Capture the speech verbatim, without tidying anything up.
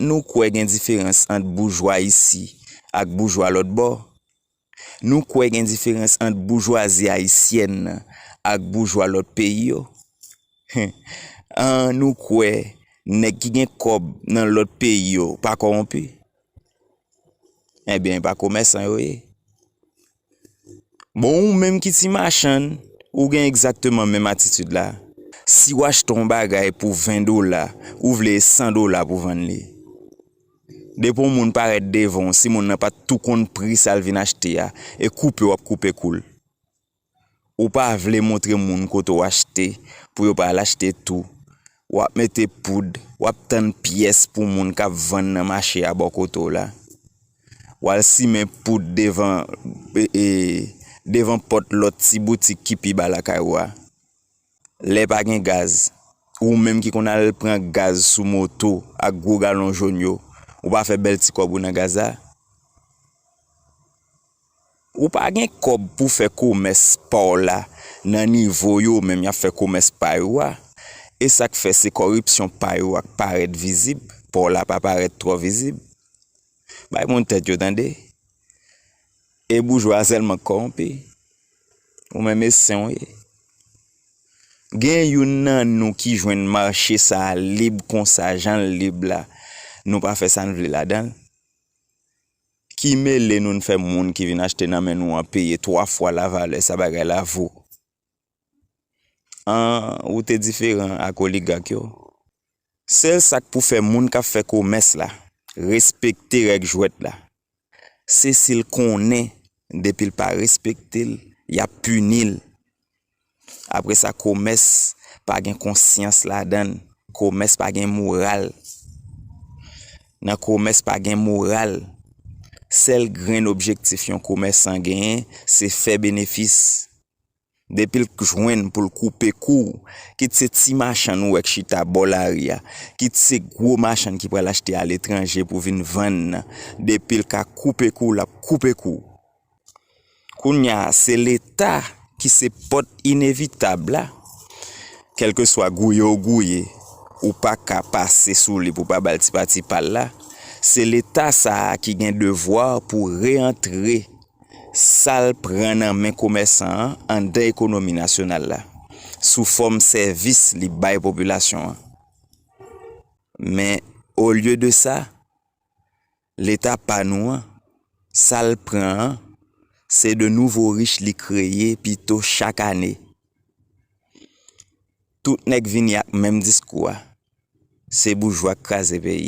nou kwè gen diferans ant boujwa isi ak boujwa lòt bò? Nou kwè gen diferans ant boujwazi ayisyèn nan ak boujwa lòt peyi yo? An, nou kwè nèg ki gen kòb nan lòt peyi yo pa kòwonpi? Ebyen, e pa komèsan yo ye. Bon, ou menm ki ti machann, ou gen egzakteman menm atitid la. Si w achte yon bagay pou ven dola, ou vle san dola pou vann li. Depi yon moun parèt devan w, si moun nan pa t tou konn pri sa l vin achte a, e koupe w ap koupe kou l. Ou pa vle montre moun kote w achte pou yo pa al achte tou. W ap mete poud, w ap tann pyès pou moun k ap vann nan mache a bò kote w la. W al simen poud devan, e, e, devan pòt lòt ti boutik ki pi ba lakay ou a. Lè pa gen gaz, ou menm ki konn al pran gaz sou moto ak gwo galon jòn yo, ou pa fè bèl ti kòb ou nan gaz la? Ou pa gen kòb pou fè komès pa w la nan nivo yo menm y ap fè komès pa yo a. E sa k fè se kòripsyon pa yo a k parèt vizib, pa w la pa parèt twò vizib. Bay moun tèt yo tande. E boujwa a sèlman k kòwonpi. Ou menm e sen w ye. Gen youn nan nou ki jwenn mache sa a lib konsa, jan l lib la, nou pa fè sa n vle ladan l? Ki mele nou n fè moun ki vin achte nan men nou an peye twa fwa lavalè sa bagay la vo? An, ou te diferan ak oligak yo. Sèl sa k pou fè moun k ap fè komès la respekte règ jwèt la, se si l konnen depi l pa respekte l, y ap pini l. Apre sa, komès pa gen konsyans ladan l. Komès pa gen moral. Nan komès pa gen moral. Sèl grenn objektif yon komèsan genyen, se fè benefis. Depi l jwenn pou l koupe kou w, kit se ti machann ou wè k chita bò lari a, kit se gwo machann ki pral achte aletranje pou vin vann nan, depi l ka koupe kou w, l ap koupe kou w. Kounye a, se Leta ki se pòt inevitab la. Kèlkeswa gouye w gouye, ou pa ka pase sou li pou pa ba l ti pati pa l la. Se Leta sa a ki gen devwa pou reyantre sa l pran nan men komèsan an anndan ekonomi nasyonal la, sou fòm sèvis li bay popilasyon an. Men, olye de sa, Leta pa nou an, sa l pran an, se de nouvo rich li kreye pito chak ane. Tout nèg vini ak menm diskou a, se boujwa k kraze peyi.